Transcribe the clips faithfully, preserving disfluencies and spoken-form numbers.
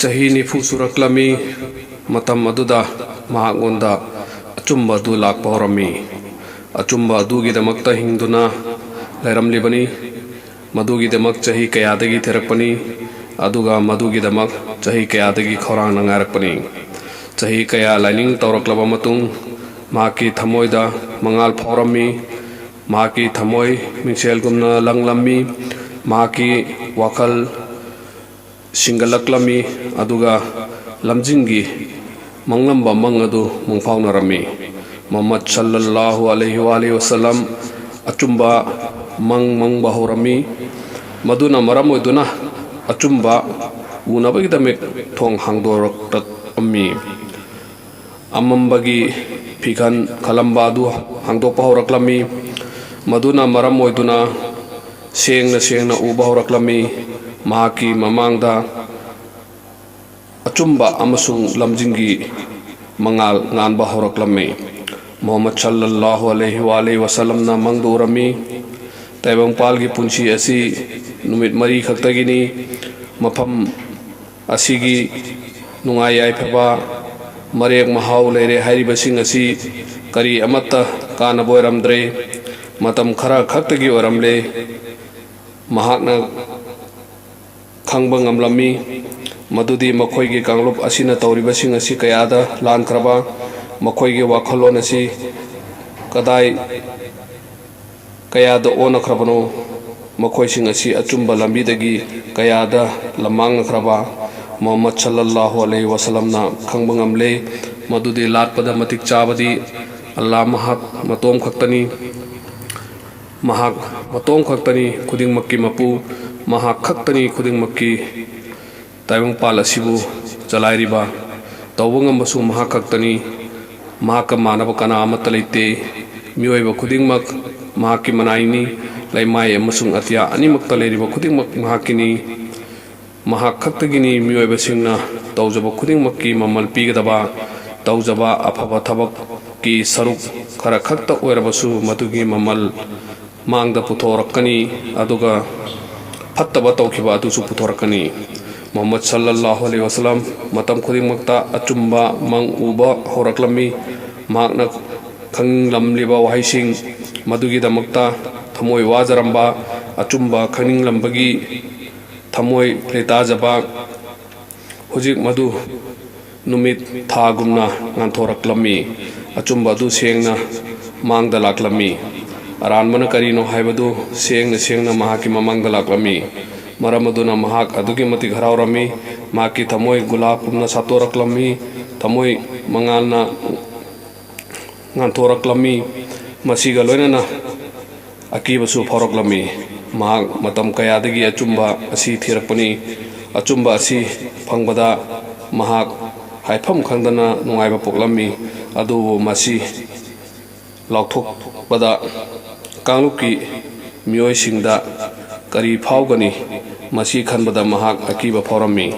ꯆꯍꯤ ꯅꯤꯐꯨ ꯁꯨꯔꯛꯂꯝꯃꯤ꯫ ꯃꯇꯝ ꯑꯗꯨꯗ ꯃꯍꯥꯛꯉꯣꯟꯗ ꯑꯆꯨꯝꯕ ꯑꯗꯨ ꯂꯥꯛꯄ ꯍꯧꯔꯝꯃꯤ꯫ ꯑꯆꯨꯝꯕ ꯑꯗꯨꯒꯤꯗꯃꯛꯇ ꯍꯤꯡꯗꯨꯅ ꯂꯩꯔꯝꯂꯤꯕꯅꯤ꯫ ꯃꯗꯨꯒꯤꯗꯃꯛ ꯆꯍꯤ ꯀꯌꯥꯗꯒꯤ ꯊꯤꯔꯛꯄꯅꯤ, ꯑꯗꯨꯒ ꯃꯗꯨꯒꯤꯗꯃꯛ ꯆꯍꯤ ꯀꯌꯥꯗꯒꯤ ꯈꯧꯔꯥꯡꯅ ꯉꯥꯏꯔꯛꯄꯅꯤ꯫ ꯆꯍꯤ ꯀꯌꯥ ꯂꯥꯏꯅꯤꯡ ꯇꯧꯔꯛꯂꯕ ꯃꯇꯨꯡ, ꯃꯍꯥꯛꯀꯤ ꯊꯃꯣꯏꯗ ꯃꯉꯥꯜ ꯐꯥꯎꯔꯝꯃꯤ꯫ ꯃꯍꯥꯛꯀꯤ ꯊꯃꯣꯏ ꯃꯤꯡꯁꯦꯜꯒꯨꯝꯅ ꯂꯪꯂꯝꯃꯤ꯫ ꯃꯍꯥꯛꯀꯤ ꯋꯥꯈꯜ ꯁꯤꯡꯒꯠꯂꯛꯂꯝꯃꯤ, ꯑꯗꯨꯒ ꯂꯝꯖꯤꯡꯒꯤ ꯃꯪꯂꯝꯕ ꯃꯪ ꯑꯗꯨ ꯃꯪꯐꯥꯎꯅꯔꯝꯃꯤ꯫ ꯃꯨꯍꯝꯃꯗ ꯁꯜꯂꯜꯂꯥꯍꯨ ꯑꯂꯩꯍꯤ ꯋꯥꯂꯤꯍꯤ ꯋꯁꯜꯂꯝ ꯑꯆꯨꯝꯕ ꯃꯪ ꯃꯪꯕ ꯍꯧꯔꯝꯃꯤ, ꯃꯗꯨꯅ ꯃꯔꯝ ꯑꯣꯏꯗꯨꯅ ꯑꯆꯨꯝꯕ ꯎꯅꯕꯒꯤꯗꯃꯛ ꯊꯣꯡ ꯍꯥꯡꯗꯣꯔꯛꯂꯝꯃꯤ꯫ ꯑꯃꯝꯕꯒꯤ ꯐꯤꯈꯟ ꯈꯜꯂꯝꯕ ꯑꯗꯨ ꯍꯥꯡꯗꯣꯛꯄ ꯍꯧꯔꯛꯂꯝꯃꯤ, ꯃꯗꯨꯅ ꯃꯔꯝ ꯑꯣꯏꯗꯨꯅ ꯁꯦꯡꯅ ꯁꯦꯡꯅ ꯎꯕ ꯍꯧꯔꯛꯂꯝꯃꯤ꯫ ꯃꯍꯥꯛꯀꯤ ꯃꯃꯥꯡꯗ ꯑꯆꯨꯝꯕ ꯑꯃꯁꯨꯡ ꯂꯝꯖꯤꯡꯒꯤ ꯃꯉꯥꯜ ꯉꯥꯟꯕ ꯍꯧꯔꯛꯂꯝꯃꯤ꯫ ꯃꯨꯍꯝꯃꯗ ꯁꯜꯂꯜꯂꯥꯍꯨ ꯑꯂꯩꯍꯤ ꯋꯥꯂꯤꯍꯤ ꯋꯁꯜꯂꯝꯅ ꯃꯪꯗ ꯎꯔꯝꯃꯤ꯫ ꯇꯥꯏꯕꯪꯄꯥꯜꯒꯤ ꯄꯨꯟꯁꯤ ꯑꯁꯤ ꯅꯨꯃꯤꯠ ꯃꯔꯤ ꯈꯛꯇꯒꯤꯅꯤ꯫ ꯃꯐꯝ ꯑꯁꯤꯒꯤ ꯅꯨꯡꯉꯥꯏ ꯌꯥꯏꯐꯕ, ꯃꯔꯦꯛ ꯃꯍꯥꯎ ꯂꯩꯔꯦ ꯍꯥꯏꯔꯤꯕꯁꯤꯡ ꯑꯁꯤ ꯀꯔꯤ ꯑꯃꯠꯇ ꯀꯥꯟꯅꯕ ꯑꯣꯏꯔꯝꯗ꯭ꯔꯦ꯫ ꯃꯇꯝ ꯈꯔ ꯈꯛꯇꯒꯤ ꯑꯣꯏꯔꯝꯂꯦ꯫ ꯃꯍꯥꯛꯅ ꯈꯪꯕ ꯉꯝꯂꯝꯃꯤ ꯃꯗꯨꯗꯤ ꯃꯈꯣꯏꯒꯤ ꯀꯥꯡꯂꯨꯞ ꯑꯁꯤꯅ ꯇꯧꯔꯤꯕꯁꯤꯡ ꯑꯁꯤ ꯀꯌꯥꯗ ꯂꯥꯟꯈ꯭ꯔꯕ, ꯃꯈꯣꯏꯒꯤ ꯋꯥꯈꯜꯂꯣꯟ ꯑꯁꯤ ꯀꯗꯥꯏ ꯀꯌꯥꯗ ꯑꯣꯟꯅꯈ꯭ꯔꯕꯅꯣ, ꯃꯈꯣꯏꯁꯤꯡ ꯑꯁꯤ ꯑꯆꯨꯝꯕ ꯂꯝꯕꯤꯗꯒꯤ ꯀꯌꯥꯗ ꯂꯝꯃꯥꯡꯅꯈ꯭ꯔꯕ꯫ ꯃꯨꯍꯝꯃꯗ ꯁꯜꯂꯜꯂꯥꯍꯨ ꯑꯂꯩꯍꯤ ꯋꯁꯜꯂꯝꯅ ꯈꯪꯕ ꯉꯝꯂꯦ ꯃꯗꯨꯗꯤ ꯂꯥꯠꯄꯗ ꯃꯇꯤꯛ ꯆꯥꯕꯗꯤ ꯑꯜꯂꯥꯍ ꯃꯍꯥꯛ ꯃꯇꯣꯝ ꯈꯛꯇꯅꯤ꯫ ꯃꯍꯥꯛ ꯃꯇꯣꯝ ꯈꯛꯇꯅꯤ ꯈꯨꯗꯤꯡꯃꯛꯀꯤ ꯃꯄꯨ, ꯃꯍꯥꯛ ꯈꯛꯇꯅꯤ ꯈꯨꯗꯤꯡꯃꯛꯀꯤ ꯇꯥꯏꯕꯪꯄꯥꯜ ꯑꯁꯤꯕꯨ ꯆꯂꯥꯏꯔꯤꯕ, ꯇꯧꯕ ꯉꯝꯕꯁꯨ ꯃꯍꯥꯛ ꯈꯛꯇꯅꯤ꯫ ꯃꯍꯥꯛꯀ ꯃꯥꯟꯅꯕ ꯀꯅꯥ ꯑꯃꯠꯇ ꯂꯩꯇꯦ꯫ ꯃꯤꯑꯣꯏꯕ ꯈꯨꯗꯤꯡꯃꯛ ꯃꯍꯥꯛꯀꯤ ꯃꯅꯥꯏꯅꯤ꯫ ꯂꯩꯃꯥꯏ ꯑꯃꯁꯨꯡ ꯑꯇꯤꯌꯥ ꯑꯅꯤꯃꯛꯇ ꯂꯩꯔꯤꯕ ꯈꯨꯗꯤꯡꯃꯛ ꯃꯍꯥꯛꯀꯤꯅꯤ꯫ ꯃꯍꯥꯛ ꯈꯛꯇꯒꯤꯅꯤ ꯃꯤꯑꯣꯏꯕꯁꯤꯡꯅ ꯇꯧꯖꯕ ꯈꯨꯗꯤꯡꯃꯛꯀꯤ ꯃꯃꯜ ꯄꯤꯒꯗꯕ, ꯇꯧꯖꯕ ꯑꯐꯕ ꯊꯕꯛꯀꯤ ꯁꯔꯨꯛ ꯈꯔ ꯈꯛꯇ ꯑꯣꯏꯔꯕꯁꯨ ꯃꯗꯨꯒꯤ ꯃꯃꯜ ꯃꯥꯡꯗ ꯄꯨꯊꯣꯔꯛꯀꯅꯤ, ꯑꯗꯨꯒ ꯐꯠꯇꯕ ꯇꯧꯈꯤꯕ ꯑꯗꯨꯁꯨ ꯄꯨꯊꯣꯔꯛꯀꯅꯤ꯫ ꯃꯨꯍꯝꯃꯗ ꯁꯜꯂꯜꯂꯥꯍꯨ ꯑꯂꯩꯍꯤ ꯋꯥꯁꯂꯝ ꯃꯇꯝ ꯈꯨꯗꯤꯡꯃꯛꯇ ꯑꯆꯨꯝꯕ ꯃꯪ ꯎꯕ ꯍꯧꯔꯛꯂꯝꯃꯤ꯫ ꯃꯍꯥꯛꯅ ꯈꯪꯂꯝꯂꯤꯕ ꯋꯥꯍꯩꯁꯤꯡ ꯃꯗꯨꯒꯤꯗꯃꯛꯇ ꯊꯃꯣꯏ ꯋꯥꯖꯔꯝꯕ, ꯑꯆꯨꯝꯕ ꯈꯪꯅꯤꯡꯂꯝꯕꯒꯤ ꯊꯃꯣꯏ ꯂꯩꯇꯥꯖꯕ, ꯍꯧꯖꯤꯛ ꯃꯗꯨ ꯅꯨꯃꯤꯠ ꯊꯥꯒꯨꯝꯅ ꯉꯥꯟꯊꯣꯔꯛꯂꯝꯃꯤ꯫ ꯑꯆꯨꯝꯕ ꯑꯗꯨ ꯁꯦꯡꯅ ꯃꯥꯡꯗ ꯂꯥꯛꯂꯝꯃꯤ꯫ ꯑꯔꯥꯟꯕꯅ ꯀꯔꯤꯅꯣ ꯍꯥꯏꯕꯗꯨ ꯁꯦꯡꯅ ꯁꯦꯡꯅ ꯃꯍꯥꯛꯀꯤ ꯃꯃꯥꯡꯗ ꯂꯥꯛꯂꯝꯃꯤ꯫ ꯃꯔꯝ ꯑꯗꯨꯅ ꯃꯍꯥꯛ ꯑꯗꯨꯛꯀꯤ ꯃꯇꯤꯛ ꯍꯔꯥꯎꯔꯝꯃꯤ꯫ ꯃꯍꯥꯛꯀꯤ ꯊꯃꯣꯏ ꯒꯨꯂꯥꯞꯀꯨꯝꯅ ꯁꯥꯠꯇꯣꯔꯛꯂꯝꯃꯤ꯫ ꯊꯃꯣꯏ ꯃꯉꯥꯜꯅ ꯉꯥꯟꯊꯣꯔꯛꯂꯝꯃꯤ꯫ ꯃꯁꯤꯒ ꯂꯣꯏꯅꯅ ꯑꯀꯤꯕꯁꯨ ꯐꯥꯎꯔꯛꯂꯝꯃꯤ꯫ ꯃꯍꯥꯛ ꯃꯇꯝ ꯀꯌꯥꯗꯒꯤ ꯑꯆꯨꯝꯕ ꯑꯁꯤ ꯊꯤꯔꯛꯄꯅꯤ꯫ ꯑꯆꯨꯝꯕ ꯑꯁꯤ ꯐꯪꯕꯗ ꯃꯍꯥꯛ ꯍꯥꯏꯐꯝ ꯈꯪꯗꯅ ꯅꯨꯡꯉꯥꯏꯕ ꯄꯣꯛꯂꯝꯃꯤ꯫ ꯑꯗꯨꯕꯨ ꯃꯁꯤ ꯂꯥꯎꯊꯣꯛꯄꯗ ꯀꯥꯡꯂꯨꯞꯀꯤ ꯃꯤꯑꯣꯏꯁꯤꯡꯗ ꯀꯔꯤ ꯐꯥꯎꯒꯅꯤ? ꯃꯁꯤ ꯈꯟꯕꯗ ꯃꯍꯥꯛ ꯑꯀꯤꯕ ꯐꯥꯎꯔꯝꯃꯤ꯫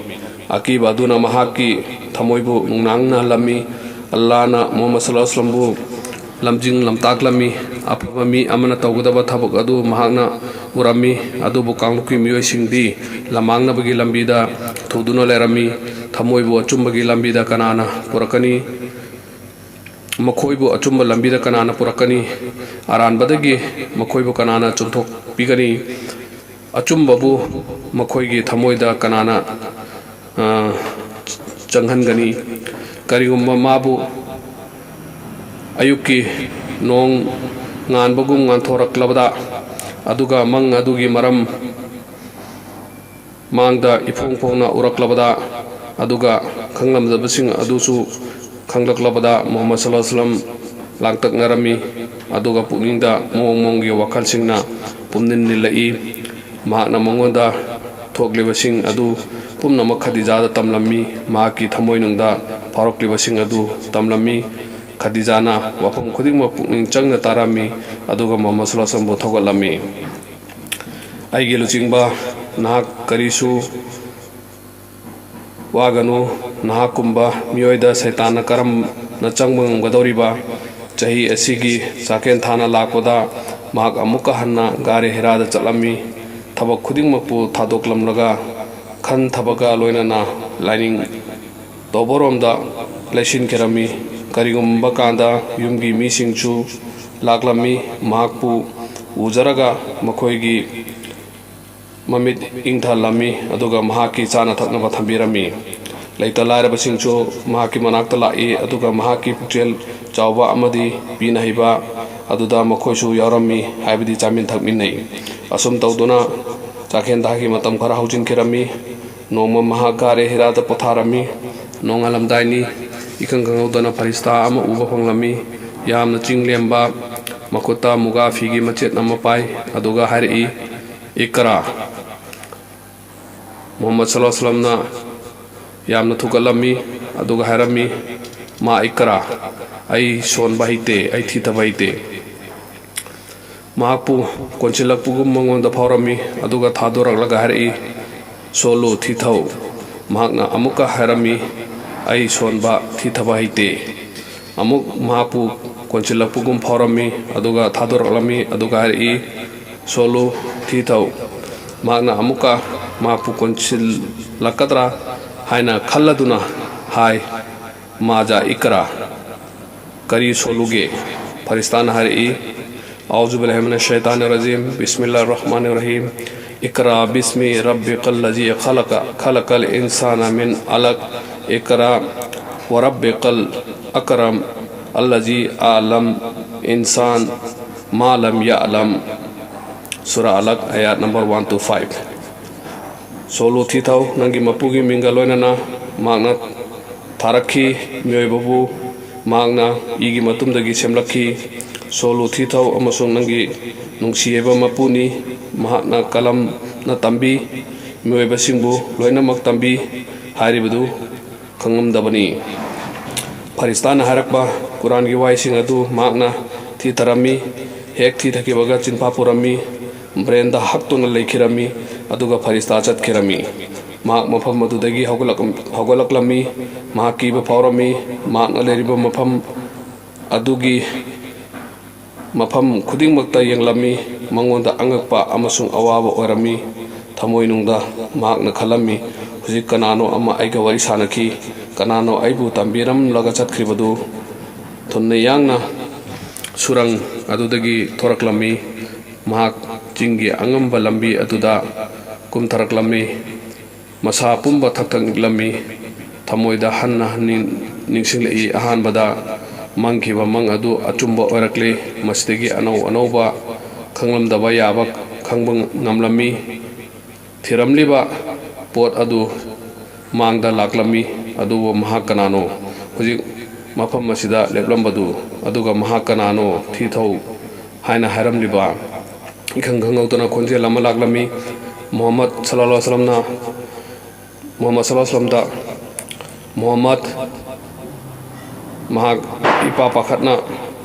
ꯑꯀꯤꯕ ꯑꯗꯨꯅ ꯃꯍꯥꯛꯀꯤ ꯊꯃꯣꯏꯕꯨ ꯅꯨꯡꯅꯥꯡꯅꯍꯜꯂꯝꯃꯤ꯫ ꯑꯜꯂꯥꯍꯅ ꯃꯨꯍꯝꯃꯗ ꯁꯜꯂꯜꯂꯥꯍꯨ ꯑꯂꯩꯍꯤ ꯋꯥꯁꯂꯝꯕꯨ ꯂꯝꯖꯤꯡ ꯂꯝꯇꯥꯛꯂꯝꯃꯤ꯫ ꯑꯐꯕ ꯃꯤ ꯑꯃꯅ ꯇꯧꯒꯗꯕ ꯊꯕꯛ ꯑꯗꯨ ꯃꯍꯥꯛꯅ ꯎꯔꯝꯃꯤ꯫ ꯑꯗꯨꯕꯨ ꯀꯥꯡꯂꯨꯞꯀꯤ ꯃꯤꯑꯣꯏꯁꯤꯡꯗꯤ ꯂꯝꯃꯥꯡꯅꯕꯒꯤ ꯂꯝꯕꯤꯗ ꯊꯨꯗꯨꯅ ꯂꯩꯔꯝꯃꯤ꯫ ꯊꯃꯣꯏꯕꯨ ꯑꯆꯨꯝꯕꯒꯤ ꯂꯝꯕꯤꯗ ꯀꯅꯥꯅ ꯄꯨꯔꯛꯀꯅꯤ? ꯃꯈꯣꯏꯕꯨ ꯑꯆꯨꯝꯕ ꯂꯝꯕꯤꯗ ꯀꯅꯥꯅ ꯄꯨꯔꯛꯀꯅꯤ? ꯑꯔꯥꯟꯕꯗꯒꯤ ꯃꯈꯣꯏꯕꯨ ꯀꯅꯥꯅ ꯆꯨꯝꯊꯣꯛꯄꯤꯒꯅꯤ? ꯑꯆꯨꯝꯕꯕꯨ ꯃꯈꯣꯏꯒꯤ ꯊꯃꯣꯏꯗ ꯀꯅꯥꯅ, ꯑ, ꯆꯪꯍꯟꯒꯅꯤ? ꯀꯔꯤꯒꯨꯝꯕ ꯃꯥꯕꯨ ꯑꯌꯨꯛꯀꯤ ꯅꯣꯡ ꯉꯥꯟꯕꯒꯨꯝ ꯉꯥꯟꯊꯣꯔꯛꯂꯕꯗ, ꯑꯗꯨꯒ ꯃꯪ ꯑꯗꯨꯒꯤ ꯃꯔꯝ ꯃꯥꯡꯗ ꯏꯐꯣꯡ ꯐꯣꯡꯅ ꯎꯔꯛꯂꯕꯗ, ꯑꯗꯨꯒ ꯈꯪꯂꯝꯗꯕꯁꯤꯡ ꯑꯗꯨꯁꯨ ꯈꯪꯂꯛꯂꯕꯗ, ꯃꯨꯍꯝꯃꯗ ꯁꯜꯂꯜꯂꯥꯍꯨ ꯑꯂꯩꯍꯤ ꯋꯥꯁꯂꯝ ꯂꯥꯡꯇꯛꯅꯔꯝꯃꯤ꯫ ꯑꯗꯨꯒ ꯄꯨꯛꯅꯤꯡꯗ ꯃꯑꯣꯡ ꯃꯑꯣꯡꯒꯤ ꯋꯥꯈꯜꯁꯤꯡꯅ ꯄꯨꯝꯅꯤꯜ ꯅꯤꯜꯂꯛꯏ꯫ ꯃꯍꯥꯛꯅ ꯃꯉꯣꯟꯗ ꯊꯣꯛꯂꯤꯕꯁꯤꯡ ꯑꯗꯨ ꯄꯨꯝꯅꯃꯛ ꯈꯗꯤꯖꯥꯗ ꯇꯝꯂꯝꯃꯤ꯫ ꯃꯍꯥꯛꯀꯤ ꯊꯃꯣꯏꯅꯨꯡꯗ ꯐꯥꯎꯔꯛꯂꯤꯕꯁꯤꯡ ꯑꯗꯨ ꯇꯝꯂꯝꯃꯤ꯫ ꯈꯗꯤꯖꯥꯅ ꯋꯥꯐꯝ ꯈꯨꯗꯤꯡꯃꯛ ꯄꯨꯛꯅꯤꯡ ꯆꯪꯅ ꯇꯥꯔꯝꯃꯤ, ꯑꯗꯨꯒ ꯃꯨꯍꯝꯃꯗ ꯁꯜꯂꯜꯂꯥꯍꯨ ꯑꯂꯩꯍꯤ ꯋꯥꯁꯂꯝꯕꯨ ꯊꯧꯒꯠꯂꯝꯃꯤ꯫ ꯑꯩꯒꯤ ꯂꯨꯆꯤꯡꯕ, ꯅꯍꯥꯛ ꯀꯔꯤꯁꯨ ꯋꯥꯒꯅꯨ꯫ ꯅꯍꯥꯛꯀꯨꯝꯕ ꯃꯤꯑꯣꯏꯗ ꯁꯩꯇꯥꯟꯅ ꯀꯔꯝꯅ ꯆꯪꯕ ꯉꯝꯒꯗꯧꯔꯤꯕ? ꯆꯍꯤ ꯑꯁꯤꯒꯤ ꯆꯥꯛꯀꯦꯟ ꯊꯥꯅ ꯂꯥꯛꯄꯗ ꯃꯍꯥꯛ ꯑꯃꯨꯛꯀ ꯍꯟꯅ ꯒꯥꯔꯦ ꯍꯤꯔꯥꯗ ꯆꯠꯂꯝꯃꯤ꯫ ꯊꯕꯛ ꯈꯨꯗꯤꯡꯃꯛꯄꯨ ꯊꯥꯗꯣꯛꯂꯝꯂꯒ ꯈꯟꯊꯕꯒ ꯂꯣꯏꯅꯅ ꯂꯥꯏꯅꯤꯡ ꯇꯧꯕꯔꯣꯝꯗ ꯂꯩꯁꯤꯟꯈꯤꯔꯝꯃꯤ꯫ ꯀꯔꯤꯒꯨꯝꯕ ꯀꯥꯟꯗ ꯌꯨꯝꯒꯤ ꯃꯤꯁꯤꯡꯁꯨ ꯂꯥꯛꯂꯝꯃꯤ꯫ ꯃꯍꯥꯛꯄꯨ ꯎꯖꯔꯒ ꯃꯈꯣꯏꯒꯤ ꯃꯃꯤꯠ ꯏꯪꯊꯍꯜꯂꯝꯃꯤ, ꯑꯗꯨꯒ ꯃꯍꯥꯛꯀꯤ ꯆꯥꯅ ꯊꯛꯅꯕ ꯊꯝꯕꯤꯔꯝꯃꯤ꯫ ꯂꯩꯇ ꯂꯥꯏꯔꯕꯁꯤꯡꯁꯨ ꯃꯍꯥꯛꯀꯤ ꯃꯅꯥꯛꯇ ꯂꯥꯛꯏ, ꯑꯗꯨꯒ ꯃꯍꯥꯛꯀꯤ ꯄꯨꯛꯆꯦꯜ ꯆꯥꯎꯕ ꯑꯃꯗꯤ ꯄꯤꯅ ꯍꯩꯕ ꯑꯗꯨꯗ ꯃꯈꯣꯏꯁꯨ ꯌꯥꯎꯔꯝꯃꯤ, ꯍꯥꯏꯕꯗꯤ ꯆꯥꯃꯤꯟ ꯊꯛꯃꯤꯟꯅꯩ꯫ ꯑꯁꯨꯝ ꯇꯧꯗꯨꯅ ꯆꯥꯛꯈꯦꯟ ꯊꯥꯒꯤ ꯃꯇꯝ ꯈꯔ ꯍꯧꯖꯤꯟꯈꯤꯔꯝꯃꯤ꯫ ꯅꯣꯡꯃ ꯃꯍꯥꯛ ꯒꯥꯔꯦ ꯍꯤꯔꯥꯗ ꯄꯣꯊꯥꯔꯝꯃꯤ꯫ ꯅꯣꯡꯉꯥꯜꯂꯝꯗꯥꯏꯅꯤ꯫ ꯏꯈꯪ ꯈꯪꯍꯧꯗꯅ ꯐꯔꯤꯁꯇꯥ ꯑꯃ ꯎꯕ ꯐꯪꯂꯝꯃꯤ꯫ ꯌꯥꯝꯅ ꯆꯤꯡ ꯂꯦꯝꯕ, ꯃꯈꯨꯠꯇ ꯃꯨꯒꯥ ꯐꯤꯒꯤ ꯃꯆꯦꯠ ꯑꯃ ꯄꯥꯏ, ꯑꯗꯨꯒ ꯍꯥꯏꯔꯛꯏ, "ꯏꯀꯔꯥ!" ꯃꯨꯍꯝꯃꯗ ꯁꯜꯂꯜꯂꯥꯍꯨ ꯑꯂꯥꯏꯍꯤ ꯋꯥꯁꯜꯂꯝꯅ ꯌꯥꯝꯅ ꯊꯨꯒꯠꯂꯝꯃꯤ, ꯑꯗꯨꯒ ꯍꯥꯏꯔꯝꯃꯤ, "ꯃꯥ ꯏꯀꯔꯥ, ꯑꯩ ꯁꯣꯟꯕ ꯍꯩꯇꯦ, ꯑꯩ ꯊꯤꯊꯕ ꯍꯩꯇꯦ"꯫ ꯃꯍꯥꯛꯄꯨ ꯀꯣꯟꯁꯤꯜꯂꯛꯄꯒꯨꯝ ꯃꯉꯣꯟꯗ ꯐꯥꯎꯔꯝꯃꯤ, ꯑꯗꯨꯒ ꯊꯥꯗꯣꯔꯛꯂꯒ ꯍꯥꯏꯔꯛꯏ, "ꯁꯣꯜꯂꯨ, ꯊꯤꯊꯧ"꯫ ꯃꯍꯥꯛꯅ ꯑꯃꯨꯛꯀ ꯍꯥꯏꯔꯝꯃꯤ, "ꯑꯩ ꯁꯣꯟꯕ, ꯊꯤꯊꯕ ꯍꯩꯇꯦ"꯫ ꯑꯃꯨꯛ ꯃꯍꯥꯛꯄꯨ ꯀꯣꯟꯁꯤꯜꯂꯛꯄꯒꯨꯝ ꯐꯥꯎꯔꯝꯃꯤ, ꯑꯗꯨꯒ ꯊꯥꯗꯣꯔꯛꯂꯝꯃꯤ, ꯑꯗꯨꯒ ꯍꯥꯏꯔꯛꯏ, "ꯁꯣꯜꯂꯨ, ꯊꯤꯊꯧ"꯫ ꯃꯍꯥꯛꯅ ꯑꯃꯨꯛꯀ ꯃꯍꯥꯛꯄꯨ ꯀꯣꯟꯁꯤꯜꯂꯛꯀꯗ꯭ꯔꯥ ꯍꯥꯏꯅ ꯈꯜꯂꯗꯨꯅ ꯍꯥꯏ, "ꯃꯥꯖꯥ ꯏꯀꯔꯥ, ꯀꯔꯤ ꯁꯣꯜꯂꯨꯒꯦ?" ꯐꯔꯤꯁꯇꯥꯅ ꯍꯥꯏꯔꯛꯏ, "ꯑꯥꯎꯖꯨ ꯕꯤꯜꯂꯥꯍꯤ ꯃꯤꯅ ꯁꯩꯇꯥꯅꯤ ꯔꯖꯤꯝ, ꯕꯤꯁꯃꯤꯜꯂꯥꯍꯤ ꯔꯍꯃꯥꯅꯤ ꯔꯍꯤꯝ, ꯏꯀꯔꯥ ꯕꯤꯁꯃꯤ ꯔꯕꯤꯀꯜ ꯂꯖꯤ ꯈꯂꯀ, ꯈꯂꯀꯜ ꯏꯟꯁꯥꯅ ꯃꯤꯟ ꯑꯂꯛ, ꯏꯀꯔꯥ ꯋꯔꯕꯤꯀꯜ ꯑꯀꯔꯝ, ꯑꯜꯂꯖꯤ ꯑꯂꯝ ꯏꯟꯁꯥꯟ ꯃꯥ ꯂꯝ ꯌꯥꯂꯝ"꯫ ꯁꯨꯔꯥ ꯑꯂꯛ, ꯑꯌꯥꯠ ꯅꯝꯕꯔ ꯋꯥꯟ ꯇꯨ ꯐꯥꯏꯚ꯫ ꯁꯣꯜꯂꯨ ꯊꯤꯊꯧ, ꯅꯪꯒꯤ ꯃꯄꯨꯒꯤ ꯃꯤꯡꯒ ꯂꯣꯏꯅꯅ ꯃꯍꯥꯛꯅ ꯊꯥꯔꯛꯈꯤ꯫ ꯃꯤꯑꯣꯏꯕꯕꯨ ꯃꯍꯥꯛꯅ ꯏꯒꯤ ꯃꯇꯨꯡꯗꯒꯤ ꯁꯦꯝꯂꯛꯈꯤ꯫ ꯁꯣꯜꯂꯨ ꯊꯤꯊꯧ ꯑꯃꯁꯨꯡ ꯅꯪꯒꯤ ꯅꯨꯡꯁꯤ ꯍꯥꯏꯕ ꯃꯄꯨꯅꯤ꯫ ꯃꯍꯥꯛꯅ ꯀꯂꯝꯅ ꯇꯝꯕꯤ꯫ ꯃꯤꯑꯣꯏꯕꯁꯤꯡꯕꯨ ꯂꯣꯏꯅꯃꯛ ꯇꯝꯕꯤ ꯍꯥꯏꯔꯤꯕꯗꯨ ꯈꯪꯉꯝꯗꯕꯅꯤ꯫ ꯐꯔꯤꯁꯇꯥꯅ ꯍꯥꯏꯔꯛꯄ ꯀꯨꯔꯥꯟꯒꯤ ꯋꯥꯍꯩꯁꯤꯡ ꯑꯗꯨ ꯃꯍꯥꯛꯅ ꯊꯤꯊꯔꯝꯃꯤ꯫ ꯍꯦꯛ ꯊꯤꯊꯈꯤꯕꯒ ꯆꯤꯟꯐꯥ ꯄꯨꯔꯝꯃꯤ꯫ ꯕ꯭ꯔꯦꯟꯗ ꯍꯛꯇꯨꯅ ꯂꯩꯈꯤꯔꯝꯃꯤ, ꯑꯗꯨꯒ ꯐꯔꯤꯁꯇꯥ ꯆꯠꯈꯤꯔꯝꯃꯤ꯫ ꯃꯍꯥꯛ ꯃꯐꯝ ꯑꯗꯨꯗꯒꯤ ꯍꯧꯒꯠꯂꯛ-, ꯍꯧꯒꯠꯂꯛꯂꯝꯃꯤ꯫ ꯃꯍꯥꯛ ꯀꯤꯕ ꯐꯥꯎꯔꯝꯃꯤ꯫ ꯃꯍꯥꯛꯅ ꯂꯩꯔꯤꯕ ꯃꯐꯝ ꯑꯗꯨꯒꯤ ꯃꯐꯝ ꯈꯨꯗꯤꯡꯃꯛꯇ ꯌꯦꯡꯂꯝꯃꯤ꯫ ꯃꯉꯣꯟꯗ ꯑꯉꯛꯄ ꯑꯃꯁꯨꯡ ꯑꯋꯥꯕ ꯑꯣꯏꯔꯝꯃꯤ꯫ ꯊꯃꯣꯏꯅꯨꯡꯗ ꯃꯍꯥꯛꯅ ꯈꯜꯂꯝꯃꯤ, "ꯍꯧꯖꯤꯛ ꯀꯅꯥꯅꯣ ꯑꯃ ꯑꯩꯒ ꯋꯥꯔꯤ ꯁꯥꯅꯈꯤ? ꯀꯅꯥꯅꯣ ꯑꯩꯕꯨ ꯇꯝꯕꯤꯔꯝꯂꯒ ꯆꯠꯈ꯭ꯔꯤꯕꯗꯨ?" ꯊꯨꯅ ꯌꯥꯡꯅ ꯁꯨꯔꯪ ꯑꯗꯨꯗꯒꯤ ꯊꯣꯔꯛꯂꯝꯃꯤ꯫ ꯃꯍꯥꯛ ꯆꯤꯡꯒꯤ ꯑꯉꯝꯕ ꯂꯝꯕꯤ ꯑꯗꯨꯗ ꯀꯨꯝꯊꯔꯛꯂꯝꯃꯤ꯫ ꯃꯁꯥ ꯄꯨꯝꯕ ꯊꯛ ꯊꯛ ꯅꯤꯛꯂꯝꯃꯤ꯫ ꯊꯃꯣꯏꯗ ꯍꯟꯅ ꯍꯟꯅ ꯅꯤꯡꯁꯤꯡꯂꯛꯏ꯫ ꯑꯍꯥꯟꯕꯗ ꯃꯪꯈꯤꯕ ꯃꯪ ꯑꯗꯨ ꯑꯆꯨꯝꯕ ꯑꯣꯏꯔꯛꯂꯤ꯫ ꯃꯁꯤꯗꯒꯤ ꯑꯅꯧ ꯑꯅꯧꯕ ꯈꯪꯂꯝꯗꯕ ꯌꯥꯕ ꯈꯪꯕ ꯉꯝꯂꯝꯃꯤ꯫ ꯊꯤꯔꯝꯂꯤꯕ ꯄꯣꯠ ꯑꯗꯨ ꯃꯥꯡꯗ ꯂꯥꯛꯂꯝꯃꯤ꯫ ꯑꯗꯨꯕꯨ ꯃꯍꯥꯛ ꯀꯅꯥꯅꯣ? ꯍꯧꯖꯤꯛ ꯃꯐꯝ ꯑꯁꯤꯗ ꯂꯦꯞꯂꯝꯕꯗꯨ, ꯑꯗꯨꯒ ꯃꯍꯥꯛ ꯀꯅꯥꯅꯣ? ꯊꯤꯊꯧ ꯍꯥꯏꯅ ꯍꯥꯏꯔꯝꯂꯤꯕ ꯏꯈꯪ ꯈꯪꯍꯧꯗꯅ ꯈꯣꯟꯖꯦꯜ ꯑꯃ ꯂꯥꯛꯂꯝꯃꯤ꯫ ꯃꯨꯍꯝꯃꯗ ꯁꯜꯂꯜꯂꯥꯍꯨ ꯑꯂꯥꯏꯍꯤ ꯋꯥꯁꯂꯝꯅ ꯃꯨꯍꯝꯃꯗ ꯁꯜꯂꯜꯂꯥꯍꯨ ꯑꯂꯥꯏꯍꯤ ꯋꯥꯁꯂꯝꯗ, ꯃꯨꯍꯝꯃꯗ, ꯃꯍꯥꯛ ꯏꯄꯥ ꯄꯥꯈꯠꯅ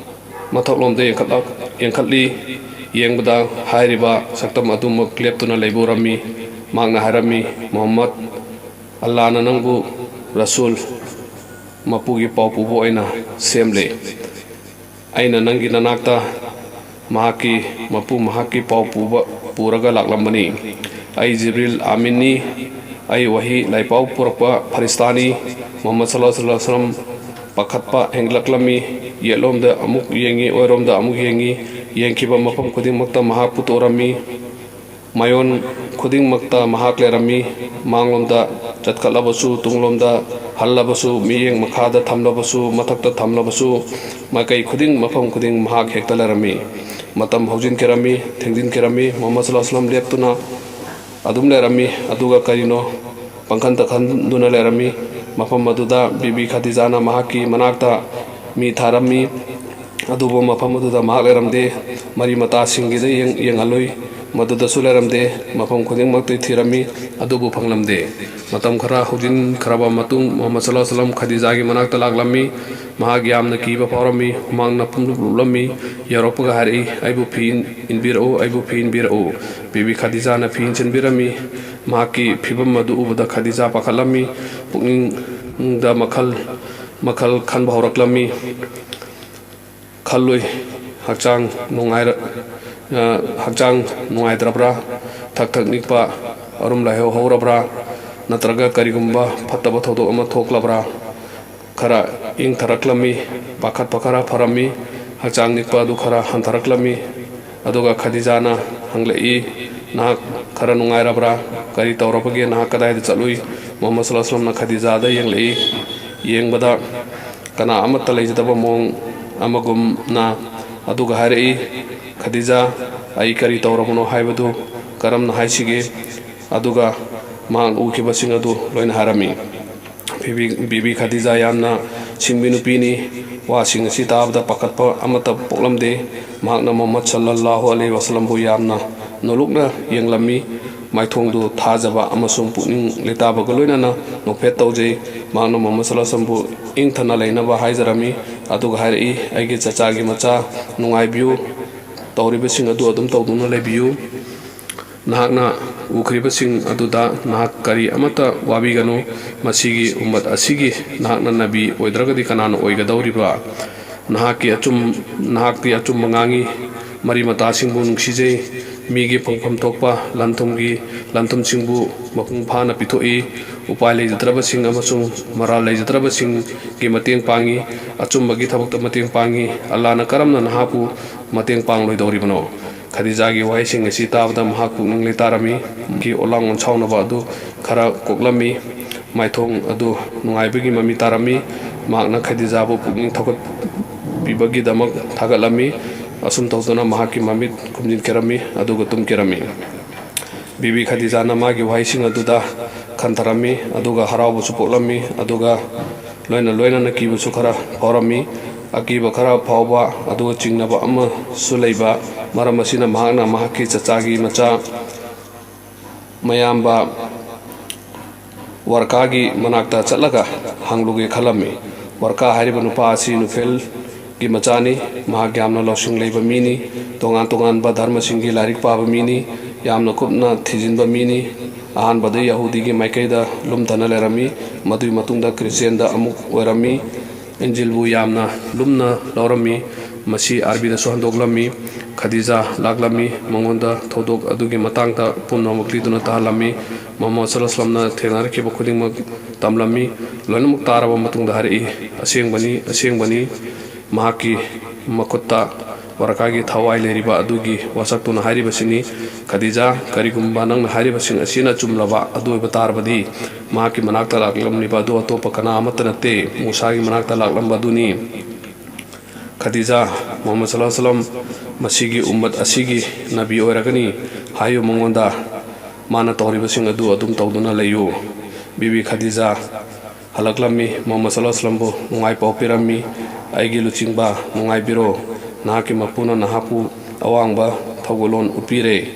ꯃꯊꯛꯂꯣꯝꯗ ꯌꯦꯡꯈꯠꯂ-, ꯌꯦꯡꯈꯠꯂꯤ꯫ ꯌꯦꯡꯕꯗ ꯍꯥꯏꯔꯤꯕ ꯁꯛꯇꯝ ꯑꯗꯨꯃꯛ ꯂꯦꯞꯇꯨꯅ ꯂꯩꯕ ꯎꯔꯝꯃꯤ꯫ ꯃꯍꯥꯛꯅ ꯍꯥꯏꯔꯝꯃꯤ, "ꯃꯨꯍꯝꯃꯗ, ꯑꯜꯂꯥꯅ ꯅꯪꯕꯨ ꯔꯁꯨꯜ, ꯃꯄꯨꯒꯤ ꯄꯥꯎ ꯄꯨꯕ ꯑꯣꯏꯅ ꯁꯦꯝꯂꯦ꯫ ꯑꯩꯅ ꯅꯪꯒꯤ ꯅꯅꯥꯛꯇ ꯃꯍꯥꯛꯀꯤ ꯃꯄꯨ, ꯃꯍꯥꯛꯀꯤ ꯄꯥꯎ ꯄꯨꯕ, ꯄꯨꯔꯒ ꯂꯥꯛꯂꯝꯕꯅꯤ꯫ ꯑꯩ ꯖꯤꯕ꯭ꯔꯤꯜ ꯑꯥꯃꯤꯟꯅꯤ꯫ ꯑꯩ ꯋꯥꯍꯤ ꯂꯥꯏꯄꯥꯎ ꯄꯨꯔꯛꯄ ꯐꯔꯤꯁꯇꯥꯅꯤ꯫" ꯃꯨꯍꯝꯃꯗ ꯁꯜꯂꯜꯂꯥꯍꯨ ꯑꯂꯥꯏꯍꯤ ꯋꯥꯁꯂꯝ ꯄꯥꯈꯠꯄ ꯍꯦꯟꯒꯠꯂꯛꯂꯝꯃꯤ꯫ ꯌꯦꯠꯂꯣꯝꯗ ꯑꯃꯨꯛ ꯌꯦꯡꯉꯤ, ꯑꯣꯏꯔꯣꯝꯗ ꯑꯃꯨꯛ ꯌꯦꯡꯉꯤ꯫ ꯌꯦꯡꯈꯤꯕ ꯃꯐꯝ ꯈꯨꯗꯤꯡꯃꯛꯇ ꯃꯍꯥꯛ ꯄꯨꯊꯣꯛꯔꯝꯃꯤ꯫ ꯃꯥꯏꯑꯣꯟ ꯈꯨꯗꯤꯡꯃꯛꯇ ꯃꯍꯥꯛ ꯂꯩꯔꯝꯃꯤ꯫ ꯃꯥꯡꯂꯣꯝꯗ ꯆꯠꯈꯠꯂꯕꯁꯨ, ꯇꯨꯡꯂꯣꯝꯗ ꯍꯜꯂꯕꯁꯨ, ꯃꯤꯠꯌꯦꯡ ꯃꯈꯥꯗ ꯊꯝꯂꯕꯁꯨ, ꯃꯊꯛꯇ ꯊꯝꯂꯕꯁꯨ, ꯃꯥꯏꯀꯩ ꯈꯨꯗꯤꯡ, ꯃꯐꯝ ꯈꯨꯗꯤꯡ ꯃꯍꯥꯛ ꯍꯦꯛꯇ ꯂꯩꯔꯝꯃꯤ꯫ ꯃꯇꯝ ꯍꯧꯖꯤꯟꯈꯤꯔꯝꯃꯤ, ꯊꯦꯡꯖꯤꯟꯈꯤꯔꯝꯃꯤ꯫ ꯃꯨꯍꯝꯃꯗ ꯁꯜꯂꯜꯂꯥꯍꯨ ꯑꯂꯥꯏꯍꯤ ꯋꯥꯁꯂꯝ ꯂꯦꯞꯇꯨꯅ ꯑꯗꯨꯝ ꯂꯩꯔꯝꯃꯤ꯫ ꯑꯗꯨꯒ ꯀꯔꯤꯅꯣ? ꯄꯪꯈꯟꯗ ꯈꯟꯗꯨꯅ ꯂꯩꯔꯝꯃꯤ꯫ ꯃꯐꯝ ꯑꯗꯨꯗ ꯕꯤꯕꯤ ꯈꯗꯤꯖꯥꯅ ꯃꯍꯥꯛꯀꯤ ꯃꯅꯥꯛꯇ ꯃꯤ ꯊꯥꯔꯝꯃꯤ꯫ ꯑꯗꯨꯕꯨ ꯃꯐꯝ ꯑꯗꯨꯗ ꯃꯍꯥꯛ ꯂꯩꯔꯝꯗꯦ꯫ ꯃꯔꯤ ꯃꯇꯥꯁꯤꯡꯒꯤꯗ ꯌꯦꯡ-, ꯌꯦꯡꯍꯜꯂꯨꯏ꯫ ꯃꯗꯨꯗꯁꯨ ꯂꯩꯔꯝꯗꯦ꯫ ꯃꯐꯝ ꯈꯨꯗꯤꯡꯃꯛꯇ ꯊꯤꯔꯝꯃꯤ, ꯑꯗꯨꯕꯨ ꯐꯪꯂꯝꯗꯦ꯫ ꯃꯇꯝ ꯈꯔ ꯍꯧꯖꯤꯟꯈ꯭ꯔꯕ ꯃꯇꯨꯡ, ꯃꯨꯍꯝꯃꯗ ꯁꯜꯂꯜꯂꯥꯍꯨ ꯑꯂꯥꯏꯍꯤ ꯋꯥꯁꯂꯝ ꯈꯗꯤꯖꯥꯒꯤ ꯃꯅꯥꯛꯇ ꯂꯥꯛꯂꯝꯃꯤ꯫ ꯃꯍꯥꯛ ꯌꯥꯝꯅ ꯀꯤꯕ ꯐꯥꯎꯔꯝꯃꯤ, ꯍꯨꯃꯥꯡꯅ ꯄꯨꯡꯂꯨꯞ ꯂꯨꯞꯂꯝꯃꯤ꯫ ꯌꯧꯔꯛꯄꯒ ꯍꯥꯏꯔꯛꯏ, "ꯑꯩꯕꯨ ꯐꯤ ꯏꯟ-, ꯏꯟꯕꯤꯔꯛꯎ, ꯑꯩꯕꯨ ꯐꯤ ꯏꯟꯕꯤꯔꯛꯎ꯫" ꯕꯤꯕꯤ ꯈꯗꯤꯖꯥꯅ ꯐꯤ ꯏꯟꯁꯤꯟꯕꯤꯔꯝꯃꯤ꯫ ꯃꯍꯥꯛꯀꯤ ꯐꯤꯕꯝ ꯑꯗꯨ ꯎꯕꯗ ꯈꯗꯤꯖꯥ ꯄꯥꯈꯠꯂꯝꯃꯤ꯫ ꯄꯨꯛꯅꯤꯡꯗ ꯃꯈꯜ ꯃꯈꯜ ꯈꯟꯕ ꯍꯧꯔꯛꯂꯝꯃꯤ꯫ ꯈꯜꯂꯨꯏ, ꯍꯛꯆꯥꯡ ꯅꯨꯡꯉꯥꯏꯔ-, ꯑ, ꯍꯛꯆꯥꯡ ꯅꯨꯡꯉꯥꯏꯇ꯭ꯔꯕ꯭ꯔꯥ? ꯊꯛ ꯊꯛ ꯅꯤꯛꯄ, ꯑꯔꯨꯝ ꯂꯥꯏꯍꯧ ꯍꯧꯔꯕ꯭ꯔꯥ? ꯅꯠꯇ꯭ꯔꯒ ꯀꯔꯤꯒꯨꯝꯕ ꯐꯠꯇꯕ ꯊꯧꯗꯣꯛ ꯑꯃ ꯊꯣꯛꯂꯕ꯭ꯔꯥ? ꯈꯔ ꯏꯪꯊꯔꯛꯂꯝꯃꯤ, ꯄꯥꯈꯠꯄ ꯈꯔ ꯐꯔꯝꯃꯤ, ꯍꯛꯆꯥꯡ ꯅꯤꯛꯄ ꯑꯗꯨ ꯈꯔ ꯍꯟꯊꯔꯛꯂꯝꯃꯤ꯫ ꯑꯗꯨꯒ ꯈꯗꯤꯖꯥꯅ ꯍꯪꯂꯛꯏ, "ꯅꯍꯥꯛ ꯈꯔ ꯅꯨꯡꯉꯥꯏꯔꯕ꯭ꯔꯥ? ꯀꯔꯤ ꯇꯧꯔꯕꯒꯦ? ꯅꯍꯥꯛ ꯀꯗꯥꯏꯗ ꯆꯠꯂꯨꯏ?" ꯃꯨꯍꯝꯃꯗ ꯁꯜꯂꯜꯂꯥꯍꯨ ꯑꯂꯥꯏꯍꯤ ꯋꯥꯁꯜꯂꯝꯅ ꯈꯗꯤꯖꯥꯗ ꯌꯦꯡꯂꯛꯏ꯫ ꯌꯦꯡꯕꯗ ꯀꯅꯥ ꯑꯃꯠꯇ ꯂꯩꯖꯗꯕ ꯃꯑꯣꯡ ꯑꯃꯒꯨꯝꯅ, ꯑꯗꯨꯒ ꯍꯥꯏꯔꯛꯏ, "ꯈꯗꯤꯖꯥ, ꯑꯩ ꯀꯔꯤ ꯇꯧꯔꯕꯅꯣ ꯍꯥꯏꯕꯗꯨ ꯀꯔꯝꯅ ꯍꯥꯏꯁꯤꯒꯦ?" ꯑꯗꯨꯒ ꯃꯍꯥꯛꯅ ꯎꯈꯤꯕꯁꯤꯡ ꯑꯗꯨ ꯂꯣꯏꯅ ꯍꯥꯏꯔꯝꯃꯤ꯫ ꯕꯤꯕꯤ, ꯕꯤꯕꯤ ꯈꯗꯤꯖꯥ ꯌꯥꯝꯅ ꯁꯤꯡꯕꯤ ꯅꯨꯄꯤꯅꯤ꯫ ꯋꯥꯁꯤꯡ ꯑꯁꯤ ꯇꯥꯕꯗ ꯄꯥꯈꯠꯄ ꯑꯃꯠꯇ ꯄꯣꯛꯂꯝꯗꯦ꯫ ꯃꯍꯥꯛꯅ ꯃꯨꯍꯝꯃꯗ ꯁꯜꯂꯜꯂꯥꯍꯨ ꯑꯂꯥꯏꯍꯤ ꯋꯥꯁꯜꯂꯝꯕꯨ ꯌꯥꯝꯅ ꯅꯣꯂꯨꯛꯅ ꯌꯦꯡꯂꯝꯃꯤ꯫ ꯃꯥꯏꯊꯣꯡꯗꯨ ꯊꯥꯖꯕ ꯑꯃꯁꯨꯡ ꯄꯨꯛꯅꯤꯡ ꯂꯩꯇꯥꯕꯒ ꯂꯣꯏꯅꯅ ꯅꯣꯛꯐꯦꯠ ꯇꯧꯖꯩ꯫ ꯃꯍꯥꯛꯅ ꯃꯨꯍꯝꯃꯗ ꯁꯜꯂꯜꯂꯥꯍꯨ ꯑꯂꯥꯏꯍꯤ ꯋꯥꯁꯜꯂꯝꯕꯨ ꯏꯪꯊꯅ ꯂꯩꯅꯕ ꯍꯥꯏꯖꯔꯝꯃꯤ꯫ ꯑꯗꯨꯒ ꯍꯥꯏꯔꯛꯏ, "ꯑꯩꯒꯤ ꯆꯆꯥꯒꯤ ꯃꯆꯥ, ꯅꯨꯡꯉꯥꯏꯕꯤꯌꯨ, ꯇꯧꯔꯤꯕꯁꯤꯡ ꯑꯗꯨ ꯑꯗꯨꯝ ꯇꯧꯗꯨꯅ ꯂꯩꯕꯤꯌꯨ꯫ ꯅꯍꯥꯛꯅ ꯎꯈ꯭ꯔꯤꯕꯁꯤꯡ ꯑꯗꯨꯗ ꯅꯍꯥꯛ ꯀꯔꯤ ꯑꯃꯠꯇ ꯋꯥꯕꯤꯒꯅꯨ꯫ ꯃꯁꯤꯒꯤ ꯎꯝꯃꯠ ꯑꯁꯤꯒꯤ ꯅꯍꯥꯛꯅ ꯅꯕꯤ ꯑꯣꯏꯗ꯭ꯔꯒꯗꯤ ꯀꯅꯥꯅ ꯑꯣꯏꯒꯗꯧꯔꯤꯕ? ꯅꯍꯥꯛꯀꯤ ꯑꯆꯨꯝ-, ꯅꯍꯥꯛꯇꯤ ꯑꯆꯨꯝꯕ ꯉꯥꯡꯉꯤ, ꯃꯔꯤ ꯃꯇꯥꯁꯤꯡꯕꯨ ꯅꯨꯡꯁꯤꯖꯩ, ꯃꯤꯒꯤ ꯐꯪꯐꯝ ꯊꯣꯛꯄ ꯂꯟ ꯊꯨꯝꯒꯤ, ꯂꯟ ꯊꯨꯝꯁꯤꯡꯕꯨ ꯃꯄꯨꯡ ꯐꯥꯅ ꯄꯤꯊꯣꯛꯏ, ꯎꯄꯥꯏ ꯂꯩꯖꯗ꯭ꯔꯕꯁꯤꯡ ꯑꯃꯁꯨꯡ ꯃꯔꯥꯜ ꯂꯩꯖꯗ꯭ꯔꯕꯁꯤꯡꯒꯤ ꯃꯇꯦꯡ ꯄꯥꯡꯉꯤ, ꯑꯆꯨꯝꯕꯒꯤ ꯊꯕꯛꯇ ꯃꯇꯦꯡ ꯄꯥꯡꯉꯤ꯫ ꯑꯜꯂꯥꯍꯅ ꯀꯔꯝꯅ ꯅꯍꯥꯛꯄꯨ ꯃꯇꯦꯡ ꯄꯥꯡꯂꯣꯏꯗꯧꯔꯤꯕꯅꯣ?" ꯈꯗꯤꯖꯥꯒꯤ ꯋꯥꯍꯩꯁꯤꯡ ꯑꯁꯤ ꯇꯥꯕꯗ ꯃꯍꯥꯛ ꯄꯨꯛꯅꯤꯡ ꯂꯩꯇꯥꯔꯝꯃꯤ꯫ ꯃꯍꯥꯛꯀꯤ ꯑꯣꯂꯥꯡ ꯑꯣꯟꯁꯥꯎꯅꯕ ꯑꯗꯨ ꯈꯔ ꯀꯣꯛꯂꯝꯃꯤ꯫ ꯃꯥꯏꯊꯣꯡ ꯑꯗꯨ ꯅꯨꯡꯉꯥꯏꯕꯒꯤ ꯃꯃꯤ ꯇꯥꯔꯝꯃꯤ꯫ ꯃꯍꯥꯛꯅ ꯈꯗꯤꯖꯥꯕꯨ ꯄꯨꯛꯅꯤꯡ ꯊꯧꯒꯠꯄꯤꯕꯒꯤꯗꯃꯛ ꯊꯥꯒꯠꯂꯝꯃꯤ꯫ ꯑꯁꯨꯝ ꯇꯧꯗꯨꯅ ꯃꯍꯥꯛꯀꯤ ꯃꯃꯤꯠ ꯈꯨꯝꯖꯤꯟꯈꯤꯔꯝꯃꯤ, ꯑꯗꯨꯒ ꯇꯨꯝꯈꯤꯔꯝꯃꯤ꯫ ꯕꯤꯕꯤ ꯈꯗꯤꯖꯥꯅ ꯃꯥꯒꯤ ꯋꯥꯍꯩꯁꯤꯡ ꯑꯗꯨꯗ ꯈꯟꯊꯔꯝꯃꯤ, ꯑꯗꯨꯒ ꯍꯔꯥꯎꯕꯁꯨ ꯄꯣꯛꯂꯝꯃꯤ, ꯑꯗꯨꯒ ꯂꯣꯏꯅ ꯂꯣꯏꯅꯅ ꯀꯤꯕꯁꯨ ꯈꯔ ꯐꯥꯎꯔꯝꯃꯤ꯫ ꯑꯀꯤꯕ ꯈꯔ ꯐꯥꯎꯕ ꯑꯗꯨꯒ ꯆꯤꯡꯅꯕ ꯑꯃꯁꯨ ꯂꯩꯕ ꯃꯔꯝ ꯑꯁꯤꯅ ꯃꯍꯥꯛꯅ ꯃꯍꯥꯛꯀꯤ ꯆꯆꯥꯒꯤ ꯃꯆꯥ ꯃꯌꯥꯝꯕ ꯋꯔꯀꯥꯒꯤ ꯃꯅꯥꯛꯇ ꯆꯠꯂꯒ ꯍꯪꯂꯨꯒꯦ ꯈꯜꯂꯝꯃꯤ꯫ ꯋꯔꯀꯥ ꯍꯥꯏꯔꯤꯕ ꯅꯨꯄꯥ ꯑꯁꯤ ꯅꯨꯐꯦꯜꯒꯤ ꯃꯆꯥꯅꯤ꯫ ꯃꯍꯥꯛ ꯌꯥꯝꯅ ꯂꯧꯁꯤꯡ ꯂꯩꯕ ꯃꯤꯅꯤ꯫ ꯇꯣꯉꯥꯟ ꯇꯣꯉꯥꯟꯕ ꯙꯔꯃꯁꯤꯡꯒꯤ ꯂꯥꯏꯔꯤꯛ ꯄꯥꯕ ꯃꯤꯅꯤ꯫ ꯌꯥꯝꯅ ꯀꯨꯞꯅ ꯊꯤꯖꯤꯟꯕ ꯃꯤꯅꯤ꯫ ꯑꯍꯥꯟꯕꯗ ꯌꯍꯨꯗꯤꯒꯤ ꯃꯥꯏꯀꯩꯗ ꯂꯨꯝꯊꯅ ꯂꯩꯔꯝꯃꯤ꯫ ꯃꯗꯨꯒꯤ ꯃꯇꯨꯡꯗ ꯈ꯭ꯔꯤꯁꯇꯤꯌꯥꯟꯗ ꯑꯃꯨꯛ ꯑꯣꯏꯔꯝꯃꯤ꯫ ꯏꯟꯖꯤꯜꯕꯨ ꯌꯥꯝꯅ ꯂꯨꯝꯅ ꯂꯧꯔꯝꯃꯤ꯫ ꯃꯁꯤ ꯑꯥꯔꯕꯤꯗꯁꯨ ꯍꯟꯗꯣꯛꯂꯝꯃꯤ꯫ ꯈꯗꯤꯖꯥ ꯂꯥꯛꯂꯝꯃꯤ꯫ ꯃꯉꯣꯟꯗ ꯊꯧꯗꯣꯛ ꯑꯗꯨꯒꯤ ꯃꯇꯥꯡꯗ ꯄꯨꯝꯅꯃꯛ ꯂꯤꯗꯨꯅ ꯇꯥꯍꯜꯂꯝꯃꯤ꯫ ꯃꯨꯍꯝꯃꯗ ꯁꯜꯂꯜꯂꯥꯍꯨ ꯑꯂꯥꯏꯍꯤ ꯋꯥꯁꯜꯂꯝꯅ ꯊꯦꯡꯅꯔꯛꯈꯤꯕ ꯈꯨꯗꯤꯡꯃꯛ ꯇꯝꯂꯝꯃꯤ꯫ ꯂꯣꯏꯅꯃꯛ ꯇꯥꯔꯕ ꯃꯇꯨꯡꯗ ꯍꯥꯏꯔꯛꯏ, "ꯑꯁꯦꯡꯕꯅꯤ, ꯑꯁꯦꯡꯕꯅꯤ, ꯃꯍꯥꯛꯀꯤ ꯃꯈꯨꯠꯇ ꯋꯥꯔꯀꯥꯒꯤ ꯊꯋꯥꯏ ꯂꯩꯔꯤꯕ ꯑꯗꯨꯒꯤ ꯋꯥꯁꯛꯇꯨꯅ ꯍꯥꯏꯔꯤꯕꯁꯤꯅꯤ꯫ ꯈꯗꯤꯖꯥ, ꯀꯔꯤꯒꯨꯝꯕ ꯅꯪꯅ ꯍꯥꯏꯔꯤꯕꯁꯤꯡ ꯑꯁꯤꯅ ꯆꯨꯝꯂꯕ ꯑꯗꯨ ꯑꯣꯏꯕ ꯇꯥꯔꯕꯗꯤ, ꯃꯍꯥꯛꯀꯤ ꯃꯅꯥꯛꯇ ꯂꯥꯛꯂꯝꯂꯤꯕ ꯑꯗꯨ ꯑꯇꯣꯞꯄ ꯀꯅꯥ ꯑꯃꯠꯇ ꯅꯠꯇꯦ, ꯃꯨꯁꯥꯒꯤ ꯃꯅꯥꯛꯇ ꯂꯥꯛꯂꯝꯕ ꯑꯗꯨꯅꯤ꯫ ꯈꯗꯤꯖꯥ, ꯃꯨꯍꯝꯃꯗ ꯁꯜꯂꯜꯂꯥꯍꯨ ꯑꯂꯥꯏꯍꯤ ꯋꯥꯁꯜꯂꯝ ꯃꯁꯤꯒꯤ ꯎꯝꯃꯠ ꯑꯁꯤꯒꯤ ꯅꯕꯤ ꯑꯣꯏꯔꯒꯅꯤ꯫ ꯍꯥꯏꯌꯨ ꯃꯉꯣꯟꯗ, ꯃꯥꯅ ꯇꯧꯔꯤꯕꯁꯤꯡ ꯑꯗꯨ ꯑꯗꯨꯝ ꯇꯧꯗꯨꯅ ꯂꯩꯌꯨ꯫" ꯕꯤꯕꯤ ꯈꯗꯤꯖꯥ ꯍꯜꯂꯛꯂꯝꯃꯤ꯫ ꯃꯨꯍꯝꯃꯗ ꯁꯜꯂꯜꯂꯥꯍꯨ ꯑꯂꯥꯏꯍꯤ ꯋꯥꯁꯜꯂꯝꯕꯨ ꯅꯨꯡꯉꯥꯏ ꯄꯥꯎ ꯄꯤꯔꯝꯃꯤ, "ꯑꯩꯒꯤ ꯂꯨꯆꯤꯡꯕ, ꯅꯨꯡꯉꯥꯏꯕꯤꯔꯣ꯫ ꯅꯍꯥꯛꯀꯤ ꯃꯄꯨꯅ ꯅꯍꯥꯛꯄꯨ ꯑꯋꯥꯡꯕ ꯊꯧꯒꯜꯂꯣꯟ ꯎꯠꯄꯤꯔꯦ,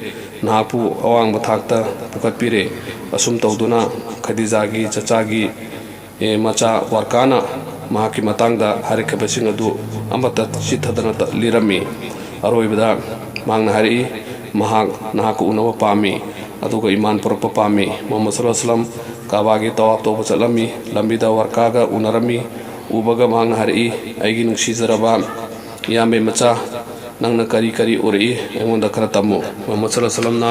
ꯅꯍꯥꯛꯄꯨ ꯑꯋꯥꯡꯕ ꯊꯥꯛꯇ ꯄꯨꯈꯠꯄꯤꯔꯦ꯫" ꯑꯁꯨꯝ ꯇꯧꯗꯨꯅ ꯈꯗꯤꯖꯥꯒꯤ ꯆꯆꯥꯒꯤ ꯑꯦ, ꯃꯆꯥ ꯋꯥꯔꯀꯥꯅ ꯃꯍꯥꯛꯀꯤ ꯃꯇꯥꯡꯗ ꯍꯥꯏꯔꯛꯈꯤꯕꯁꯤꯡ ꯑꯗꯨ ꯑꯃꯠꯇ ꯆꯤꯠꯊꯗꯅ ꯇ-, ꯂꯤꯔꯝꯃꯤ꯫ ꯑꯔꯣꯏꯕꯗ ꯃꯍꯥꯛꯅ ꯍꯥꯏꯔꯛꯏ, "ꯃꯍꯥꯛ ꯅꯍꯥꯛꯀ ꯎꯅꯕ ꯄꯥꯝꯃꯤ, ꯑꯗꯨꯒ ꯏꯃꯥꯟ ꯄꯨꯔꯛꯄ ꯄꯥꯝꯃꯤ꯫" ꯃꯨꯍꯝꯃꯗ ꯁꯜꯂꯜꯂꯥꯍꯨ ꯑꯂꯥꯏꯍꯤ ꯋꯥꯁꯜꯂꯝ ꯀꯥꯕꯥꯒꯤ ꯇꯋꯥꯐ ꯇꯧꯕ ꯆꯠꯂꯝꯃꯤ꯫ ꯂꯝꯕꯤꯗ ꯋꯥꯔꯀꯥꯒ ꯎꯅꯔꯝꯃꯤ꯫ ꯎꯕꯒ ꯃꯍꯥꯛꯅ ꯍꯥꯏꯔꯛꯏ, "ꯑꯩꯒꯤ ꯅꯨꯡꯁꯤꯖꯔꯕ ꯏꯌꯥꯝꯕꯩ ꯃꯆꯥ, ꯅꯪꯅ ꯀꯔꯤ ꯀꯔꯤ ꯎꯔꯛꯏ? ꯑꯩꯉꯣꯟꯗ ꯈꯔ ꯇꯝꯃꯨ꯫" ꯃꯨꯍꯝꯃꯗ ꯁꯜꯂꯜꯂꯥꯍꯨ ꯑꯂꯥꯏꯍꯤ ꯋꯥꯁꯜꯂꯝꯅ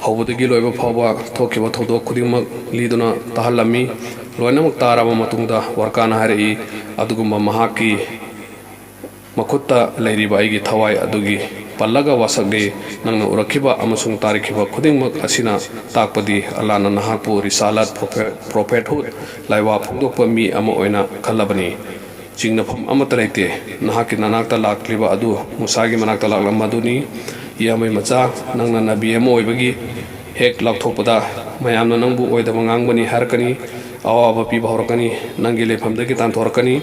ꯍꯧꯕꯗꯒꯤ ꯂꯣꯏꯕ ꯐꯥꯎꯕ ꯊꯣꯛꯈꯤꯕ ꯊꯧꯗꯣꯛ ꯈꯨꯗꯤꯡꯃꯛ ꯂꯤꯗꯨꯅ ꯇꯥꯍꯜꯂꯝꯃꯤ꯫ ꯂꯣꯏꯅꯃꯛ ꯇꯥꯔꯕ ꯃꯇꯨꯡꯗ ꯋꯥꯔꯀꯥꯅ ꯍꯥꯏꯔꯛꯏ, "ꯑꯗꯨꯒꯨꯝꯕ ꯃꯍꯥꯛꯀꯤ ꯃꯈꯨꯠꯇ ꯂꯩꯔꯤꯕ ꯑꯩꯒꯤ ꯊꯋꯥꯏ ꯑꯗꯨꯒꯤ ꯄꯜꯂꯒ ꯋꯥꯁꯛꯂꯤ꯫ ꯅꯪꯅ ꯎꯔꯛꯈꯤꯕ ꯑꯃꯁꯨꯡ ꯇꯥꯔꯛꯈꯤꯕ ꯈꯨꯗꯤꯡꯃꯛ ꯑꯁꯤꯅ ꯇꯥꯛꯄꯗꯤ ꯑꯜꯂꯥꯍꯅ ꯅꯍꯥꯛꯄꯨ ꯔꯤꯁꯥꯂꯠ, ꯄ꯭ꯔꯣꯐꯦ-, ꯄ꯭ꯔꯣꯐꯦꯠꯍꯨꯗ, ꯂꯥꯏꯋꯥ ꯐꯣꯡꯗꯣꯛꯄ ꯃꯤ ꯑꯃ ꯑꯣꯏꯅ ꯈꯜꯂꯕꯅꯤ꯫ ꯆꯤꯡꯅꯐꯝ ꯑꯃꯠꯇ ꯂꯩꯇꯦ꯫ ꯅꯍꯥꯛꯀꯤ ꯅꯅꯥꯛꯇ ꯂꯥꯛꯂꯤꯕ ꯑꯗꯨ ꯃꯨꯁꯥꯒꯤ ꯃꯅꯥꯛꯇ ꯂꯥꯛꯂꯝꯕ ꯑꯗꯨꯅꯤ꯫ ꯏꯌꯥꯝꯕꯩ ꯃꯆꯥ, ꯅꯪꯅ ꯅꯕꯤ ꯑꯃ ꯑꯣꯏꯕꯒꯤ ꯍꯦꯛ ꯂꯥꯎꯊꯣꯛꯄꯗ ꯃꯌꯥꯝꯅ ꯅꯪꯕꯨ ꯑꯣꯏꯗꯕ ꯉꯥꯡꯕꯅꯤ ꯍꯥꯏꯔꯛꯀꯅꯤ, ꯑꯋꯥꯕ ꯄꯤꯕ ꯍꯧꯔꯛꯀꯅꯤ, ꯅꯪꯒꯤ ꯂꯩꯐꯝꯗꯒꯤ ꯇꯥꯟꯊꯣꯔꯛꯀꯅꯤ,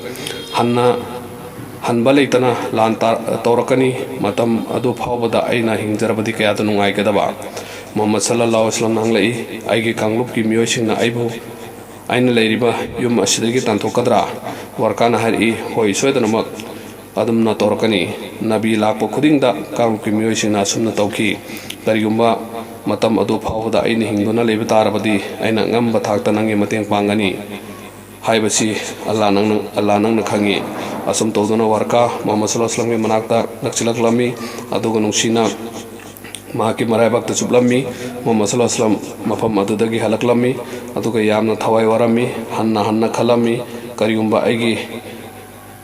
ꯍꯟꯅ ꯍꯟꯕ ꯂꯩꯇꯅ ꯂꯥꯟ ꯇꯥ-, ꯇꯧꯔꯛꯀꯅꯤ꯫ ꯃꯇꯝ ꯑꯗꯨ ꯐꯥꯎꯕꯗ ꯑꯩꯅ ꯍꯤꯡꯖꯔꯕꯗꯤ ꯀꯌꯥꯗ ꯅꯨꯡꯉꯥꯏꯒꯗꯕ꯫" ꯃꯨꯍꯝꯃꯗ ꯁꯜꯂꯜꯂꯥꯍꯨ ꯑꯂꯥꯏꯍꯤ ꯋꯥꯁꯜꯂꯝꯅ ꯍꯪꯂꯛꯏ, "ꯑꯩꯒꯤ ꯀꯥꯡꯂꯨꯞꯀꯤ ꯃꯤꯑꯣꯏꯁꯤꯡꯅ ꯑꯩꯕꯨ ꯑꯩꯅ ꯂꯩꯔꯤꯕ ꯌꯨꯝ ꯑꯁꯤꯗꯒꯤ ꯇꯥꯟꯊꯣꯛꯀꯗ꯭ꯔꯥ?" ꯋꯥꯔꯀꯥꯅ ꯍꯥꯏꯔꯛꯏ, "ꯍꯣꯏ, ꯁꯣꯏꯗꯅꯃꯛ ꯑꯗꯨꯝꯅ ꯇꯧꯔꯛꯀꯅꯤ꯫ ꯅꯕꯤ ꯂꯥꯛꯄ ꯈꯨꯗꯤꯡꯗ ꯀꯥꯡꯂꯨꯞꯀꯤ ꯃꯤꯑꯣꯏꯁꯤꯡꯅ ꯑꯁꯨꯝꯅ ꯇꯧꯈꯤ꯫ ꯀꯔꯤꯒꯨꯝꯕ ꯃꯇꯝ ꯑꯗꯨ ꯐꯥꯎꯕꯗ ꯑꯩꯅ ꯍꯤꯡꯗꯨꯅ ꯂꯩꯕ ꯇꯥꯔꯕꯗꯤ, ꯑꯩꯅ ꯑꯉꯝꯕ ꯊꯥꯛꯇ ꯅꯪꯒꯤ ꯃꯇꯦꯡ ꯄꯥꯡꯒꯅꯤ꯫" ꯍꯥꯏꯕꯁꯤ ꯑꯜꯂꯥ ꯅꯪꯅ, ꯑꯜꯂꯥ ꯅꯪꯅ ꯈꯪꯉꯤ꯫ ꯑꯁꯨꯝ ꯇꯧꯗꯨꯅ ꯋꯥꯔꯀꯥ ꯃꯨꯍꯝꯃꯗ ꯁꯜꯂꯜꯂꯥꯍꯨ ꯑꯂꯩꯍꯤ ꯋꯥꯁꯜꯂꯝꯒꯤ ꯃꯅꯥꯛꯇ ꯅꯛꯁꯤꯜꯂꯛꯂꯝꯃꯤ, ꯑꯗꯨꯒ ꯅꯨꯡꯁꯤꯅ ꯃꯍꯥꯛꯀꯤ ꯃꯔꯥꯏꯕꯥꯛꯇ ꯆꯨꯞꯂꯝꯃꯤ꯫ ꯃꯨꯍꯝꯃꯗ ꯁꯜꯂꯜꯂꯥꯍꯨ ꯑꯂꯩꯍꯤ ꯋꯥꯁꯜꯂꯝ ꯃꯐꯝ ꯑꯗꯨꯗꯒꯤ ꯍꯜꯂꯛꯂꯝꯃꯤ, ꯑꯗꯨꯒ ꯌꯥꯝꯅ ꯊꯋꯥꯏ ꯋꯥꯔꯝꯃꯤ꯫ ꯍꯟꯅ ꯍꯟꯅ ꯈꯜꯂꯝꯃꯤ, ꯀꯔꯤꯒꯨꯝꯕ ꯑꯩꯒꯤ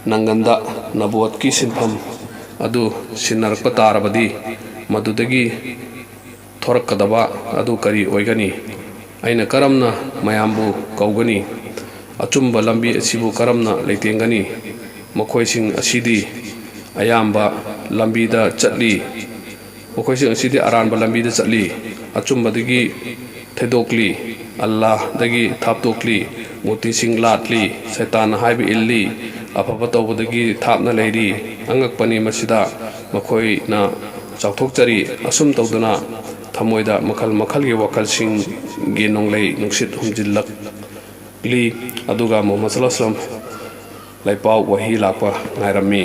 ꯅꯪꯒꯟꯗ ꯅꯕꯨꯋꯠꯀꯤ ꯁꯤꯟꯐꯝ ꯑꯗꯨ ꯁꯤꯟꯅꯔꯛꯄ ꯇꯥꯔꯕꯗꯤ, ꯃꯗꯨꯗꯒꯤ ꯊꯣꯔꯛꯀꯗꯕ ꯑꯗꯨ ꯀꯔꯤ ꯑꯣꯏꯒꯅꯤ? ꯑꯩꯅ ꯀꯔꯝꯅ ꯃꯌꯥꯝꯕꯨ ꯀꯧꯒꯅꯤ? ꯑꯆꯨꯝꯕ ꯂꯝꯕꯤ ꯑꯁꯤꯕꯨ ꯀꯔꯝꯅ ꯂꯩꯇꯦꯡꯒꯅꯤ? ꯃꯈꯣꯏꯁꯤꯡ ꯑꯁꯤꯗꯤ ꯑꯌꯥꯝꯕ ꯂꯝꯕꯤꯗ ꯆꯠꯂꯤ꯫ ꯃꯈꯣꯏꯁꯤꯡ ꯑꯁꯤꯗꯤ ꯑꯔꯥꯟꯕ ꯂꯝꯕꯤꯗ ꯆꯠꯂꯤ꯫ ꯑꯆꯨꯝꯕꯗꯒꯤ ꯊꯩꯗꯣꯛꯂꯤ꯫ ꯑꯜꯂꯥꯍꯗꯒꯤ ꯊꯥꯞꯇꯣꯛꯂꯤ꯫ ꯃꯨꯔꯇꯤꯁꯤꯡ ꯂꯥꯠꯂꯤ꯫ ꯁꯩꯇꯥꯟꯅ ꯍꯥꯏꯕ ꯏꯜꯂꯤ꯫ ꯑꯐꯕ ꯇꯧꯕꯗꯒꯤ ꯊꯥꯞꯅ ꯂꯩꯔꯤ꯫ ꯑꯉꯛꯄꯅꯤ ꯃꯁꯤꯗ꯫ ꯃꯈꯣꯏꯅ ꯆꯥꯎꯊꯣꯛꯆꯔꯤ꯫ ꯑꯁꯨꯝ ꯇꯧꯗꯨꯅ ꯊꯃꯣꯏꯗ ꯃꯈꯜ ꯃꯈꯜꯒꯤ ꯋꯥꯈꯜꯁꯤꯡꯒꯤ ꯅꯣꯡꯂꯩ ꯅꯨꯡꯁꯤꯠ ꯍꯨꯝꯖꯤꯜꯂꯛꯂꯤ, ꯑꯗꯨꯒ ꯃꯨꯍꯝꯃꯗ ꯁꯜꯂꯜꯂꯥꯍꯨ ꯑꯂꯩꯍꯤ ꯋꯥꯁꯜꯂꯝ ꯂꯥꯏꯄꯥꯎ ꯋꯥꯍꯤ ꯂꯥꯛꯄ ꯉꯥꯏꯔꯝꯃꯤ꯫